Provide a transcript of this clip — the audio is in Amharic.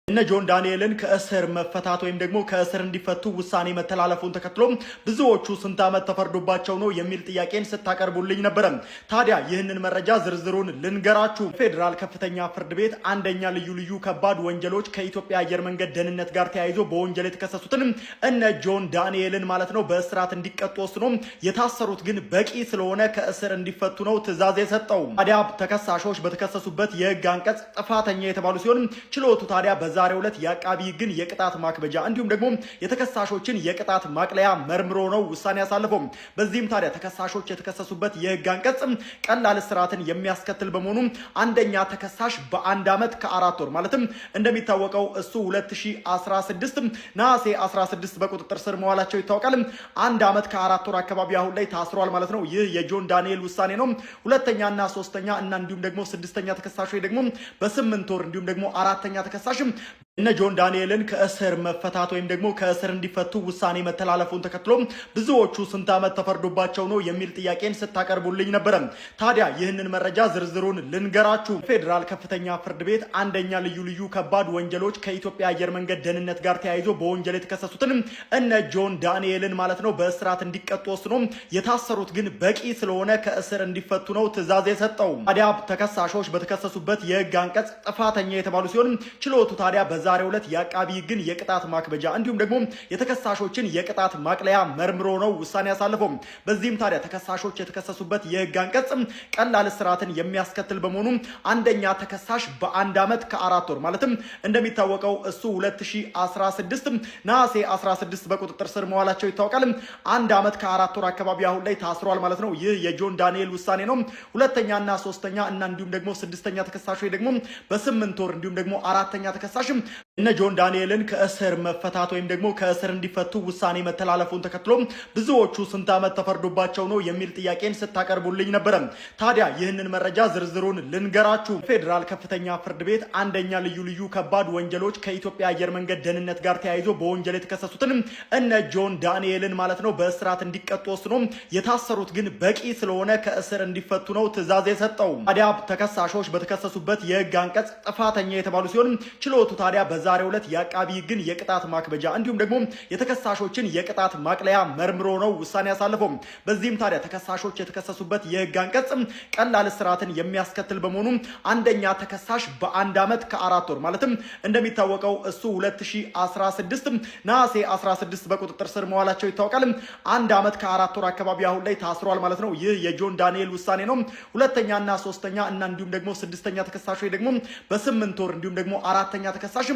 እነ ጆን ዳንኤልን ከእስር መፈታት ወይም ደግሞ ከእስር እንዲፈቱ ውሳኔ መተላለፉን ተከትሎ ብዙዎቹ ስንት ዓመት ተፈርዶባቸው ነው የሚል ጥያቄን ስታቀርቡልኝ ነበረ። ታዲያ ይህንን መረጃ ዝርዝሩን ልንገራችሁ። ፌዴራል ከፍተኛ ፍርድ ቤት አንደኛ ልዩ ልዩ ከባድ ወንጀሎች ከኢትዮጵያ አየር መንገድ ደህንነት ጋር ተያይዞ በወንጀል የተከሰሱትን እነ ጆን ዳንኤልን ማለት ነው በእስራት እንዲቀጡ ወስኖ የታሰሩት ግን በቂ ስለሆነ ከእስር እንዲፈቱ ነው ትዕዛዝ የሰጠው። ታዲያ ተከሳሾች በተከሰሱበት የህግ አንቀጽ ጥፋተኛ የተባሉ ሲሆን ችሎቱ ታዲያ በዛሬው ዕለት የአቃቢ ህግን የቅጣት ማክበጃ እንዲሁም ደግሞ የተከሳሾችን የቅጣት ማቅለያ መርምሮ ነው ውሳኔ ያሳለፈው። በዚህም ታዲያ ተከሳሾች የተከሰሱበት የህግ አንቀጽ ቀላል እስራትን የሚያስከትል በመሆኑ አንደኛ ተከሳሽ በ1 ዓመት ከ4 ወር፣ ማለትም እንደሚታወቀው እሱ 2016 ነሐሴ 16 በቁጥጥር ስር መዋላቸው ይታወቃል። 1 ዓመት ከ4 ወር አካባቢ አሁን ላይ ታስሯል ማለት ነው። ይህ የጆን ዳንኤል ውሳኔ ነው። ሁለተኛና ሶስተኛ እና እንዲሁም ደግሞ ስድስተኛ ተከሳሾች ደግሞ በ8 ወር፣ እንዲሁም ደግሞ አራተኛ ተከሳሽ እነ ጆን ዳንኤልን ከእስር መፈታት ወይም ደግሞ ከእስር እንዲፈቱ ውሳኔ መተላለፉን ተከትሎ ብዙዎቹ ስንት ዓመት ተፈርዶባቸው ነው የሚል ጥያቄን ስታቀርቡልኝ ነበረ። ታዲያ ይህንን መረጃ ዝርዝሩን ልንገራችሁ። ፌዴራል ከፍተኛ ፍርድ ቤት አንደኛ ልዩ ልዩ ከባድ ወንጀሎች ከኢትዮጵያ አየር መንገድ ደህንነት ጋር ተያይዞ በወንጀል የተከሰሱትን እነ ጆን ዳንኤልን ማለት ነው በእስራት እንዲቀጡ ወስኖ የታሰሩት ግን በቂ ስለሆነ ከእስር እንዲፈቱ ነው ትዕዛዝ የሰጠው። ታዲያ ተከሳሾች በተከሰሱበት የህግ አንቀጽ ጥፋተኛ የተባሉ ሲሆን ችሎቱ ታዲያ በዛሬው ዕለት የአቃቢ ህግን የቅጣት ማክበጃ እንዲሁም ደግሞ የተከሳሾችን የቅጣት ማቅለያ መርምሮ ነው ውሳኔ ያሳለፈው። በዚህም ታዲያ ተከሳሾች የተከሰሱበት የህግ አንቀጽ ቀላል እስራትን የሚያስከትል በመሆኑ አንደኛ ተከሳሽ በ1 ዓመት ከ4 ወር፣ ማለትም እንደሚታወቀው እሱ 2016 ነሐሴ 16 በቁጥጥር ስር መዋላቸው ይታወቃል። 1 ዓመት ከ4 ወር አካባቢ አሁን ላይ ታስሯል ማለት ነው። ይህ የጆን ዳንኤል ውሳኔ ነው። ሁለተኛና ሶስተኛ እና እንዲሁም ደግሞ ስድስተኛ ተከሳሾች ደግሞ በ8 ወር፣ እንዲሁም ደግሞ አራተኛ ተከሳሽ እነ ጆን ዳንኤልን ከእስር መፈታት ወይም ደግሞ ከእስር እንዲፈቱ ውሳኔ መተላለፉን ተከትሎ ብዙዎቹ ስንት ዓመት ተፈርዶባቸው ነው የሚል ጥያቄን ስታቀርቡልኝ ነበረ። ታዲያ ይህንን መረጃ ዝርዝሩን ልንገራችሁ። ፌዴራል ከፍተኛ ፍርድ ቤት አንደኛ ልዩ ልዩ ከባድ ወንጀሎች ከኢትዮጵያ አየር መንገድ ደህንነት ጋር ተያይዞ በወንጀል የተከሰሱትን እነ ጆን ዳንኤልን ማለት ነው በእስራት እንዲቀጡ ወስኖ የታሰሩት ግን በቂ ስለሆነ ከእስር እንዲፈቱ ነው ትዕዛዝ የሰጠው። ታዲያ ተከሳሾች በተከሰሱበት የህግ አንቀጽ ጥፋተኛ የተባሉ ሲሆን ችሎቱ ታዲያ በዛሬው ዕለት የአቃቢ ህግን የቅጣት ማክበጃ እንዲሁም ደግሞ የተከሳሾችን የቅጣት ማቅለያ መርምሮ ነው ውሳኔ ያሳለፈው። በዚህም ታዲያ ተከሳሾች የተከሰሱበት የህግ አንቀጽ ቀላል እስራትን የሚያስከትል በመሆኑ አንደኛ ተከሳሽ በ1 ዓመት ከ4 ወር፣ ማለትም እንደሚታወቀው እሱ 2016 ነሐሴ 16 በቁጥጥር ስር መዋላቸው ይታወቃል። 1 ዓመት ከ4 ወር አካባቢ አሁን ላይ ታስሯል ማለት ነው። ይህ የጆን ዳንኤል ውሳኔ ነው። ሁለተኛና ሶስተኛ እና እንዲሁም ደግሞ ስድስተኛ ተከሳሾች ደግሞ በ8 ወር፣ እንዲሁም ደግሞ አራተኛ ተከሳሽ